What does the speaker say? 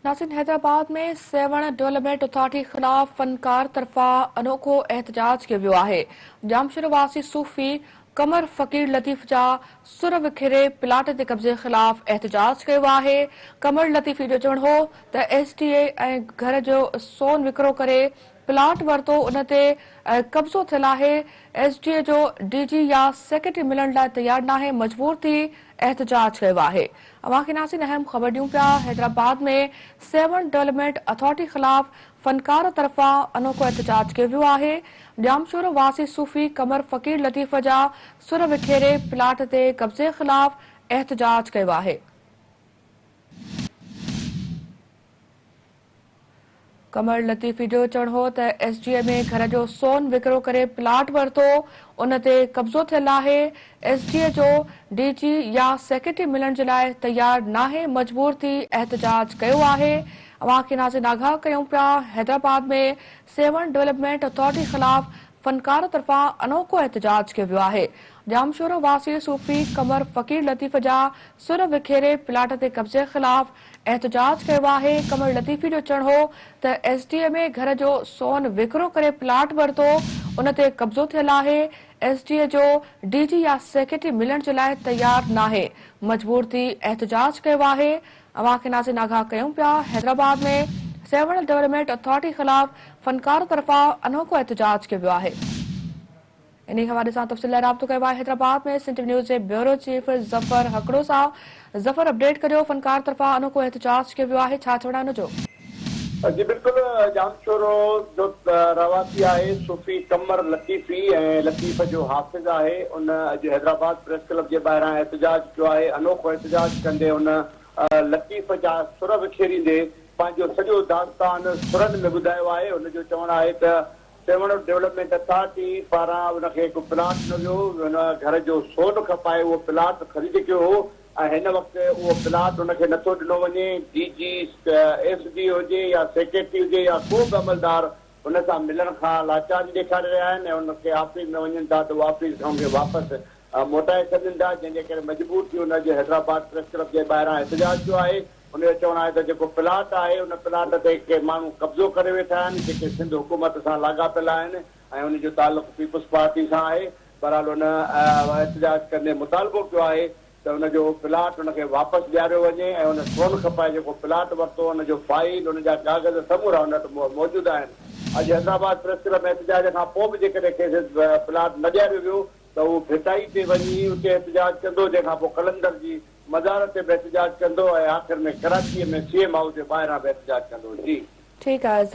ناظرين Hyderabad ۾ Sehwan development authority خلاف فنڪار طرفان انوکو احتجاج ڪيو ويو آهي. ڄامشورو واسي صوفي قمر فقير لطيف جا سر وکيري پلاٽ تي قبضي خلاف احتجاج ڪيو آهي. قمر لطيفي جو چوڻ هو ته ايس ڊي اي ۽ گهر جو سون وڪرو ڪري پلاٽ ورتو ان تي قبضو ٿيل آهي، ايس ڊي اي جو ڊي جي يا سيڪريٽري ملڻ لاء تيار ناهي، مجبور ٿي احتجاج ڪيو آهي. اوهان کي ناظرين اهم خبر ڏيون پيا حيدرآباد ۾ سيوهڻ ڊولپمينٽ اٿارٽي خلاف فنڪار طرفان انوکو احتجاج ڪيو ويو آهي، ڄامشورو واسي صوفي قمر فقير لطيف جا سر وکيري پلاٽ تي قبضي خلاف احتجاج ڪيو آهي. قمر لطيفي جو چوڻ هو ته ايس ڊي اي ۾ گهر جو سون وڪرو ڪري پلاٽ ورتو، ان تي قبضو ٿيل آهي، ايس ڊي اي جو ڊي جي يا سيڪريٽري ملڻ جي لاء تيار ناهي، مجبور ٿي احتجاج ڪيو آهي. اوهان کي ناظرين آگاهه ڪيون پيا حيدرآباد ۾ سيوهڻ ڊولپمينٽ اٿارٽي خلاف فنڪار طرفان انوکو احتجاج ڪيو ويو آهي. ڄامشورو واسي صوفي قمر فقير لطيف جا سر وکيري پلاٽ تي قبضي خلاف احتجاج ڪيو آهي. قمر لطيفي جو چوڻ هو ته ايس ڊي اي ۾ گهر جو سون وڪرو ڪري پلاٽ ورتو، ان تي قبضو ٿيل آهي، ايس ڊي اي جو ڊي جي يا سيڪريٽري ملڻ جي لاء تيار ناهي، مجبور ٿي احتجاج ڪيو آهي. اوهان کي ناظرين آگاهه ڪيون پيا حيدرآباد ۾ سيوهڻ ڊولپمينٽ اٿارٽي خلاف فنڪار طرفان انوکو احتجاج ڪيو ويو آهي. انهي حوالي سان تفصيل لاء رابطو ڪيو آهي حيدرآباد ۾ سنڌ نيوز جي بيورو چيف ظفر هڪڙو سان ظفر اپڊيٽ ڪريو فنڪار طرفان انوکو احتجاج ڪيو ويو آهي ڇا چوڻ آهي ان جو. جي بلڪل ڄامشورو جو رهواسي آهي صوفي قمر لطيفي ۽ لطيف جو حافظ آهي ان اڄ حيدرآباد پريس ڪلب جي ٻاهران احتجاج ڪيو آهي انوکو احتجاج ڪندي هن لطيف جا سر وکيريندي پنهنجو سڄو داستان سرن ۾ ٻڌايو آهي هن جو چوڻ آهي ته سيوهڻ ڊولپمينٽ اٿارٽي پاران ان کي هڪ پلاٽ ڏنو ويو، هن گهر جو سون کپائي اهو پلاٽ خريد ڪيو هو ۽ هن وقت اهو پلاٽ ان کي نٿو ڏنو وڃي، ڊي جي، ايس ڊي هجي يا سيڪريٽري هجي يا ڪو به عملدار هن سان ملڻ کان لاچاري ڏيکاري رهيا آهن ۽ ان کي آفيس ۾ وڃن ٿا ته اهو آفيس کان ان کي واپس موٽائي ڇڏين ٿا، جنهن جي ڪري مجبور ٿي هن اڄ حيدرآباد پريس ڪلب جي ٻاهران احتجاج ڪيو آهي. هن جو چوڻ آهي ته جيڪو پلاٽ آهي ان پلاٽ تي ڪي ماڻهو قبضو ڪري ويٺا آهن جيڪي سنڌ حڪومت سان لاڳاپيل آهن ۽ ان جو تعلق پيپلز پارٽي سان آهي بهرحال هن احتجاج ڪندي مطالبو ڪيو آهي ته ان جو پلاٽ ان کي واپس ڏياريو وڃي ۽ ان سون کپائي جيڪو پلاٽ ورتو ان جو فائيل ان جا ڪاغذ سمورا ان وٽ موجود آهن اڄ حيدرآباد پريس ڪلب ۾ احتجاج کان پوء به جيڪڏهن کيس پلاٽ نه ڏياريو ويو ته هو ڀٽائي تي وڃي اتي احتجاج ڪندو جنهن کان پوء قلندر جي مزار تي به احتجاج ڪندو ۽ آخر ۾ ڪراچيء ۾ سي ايم هائوس جي ٻاهران به احتجاج ڪندو. جي. ٺيڪ آهي.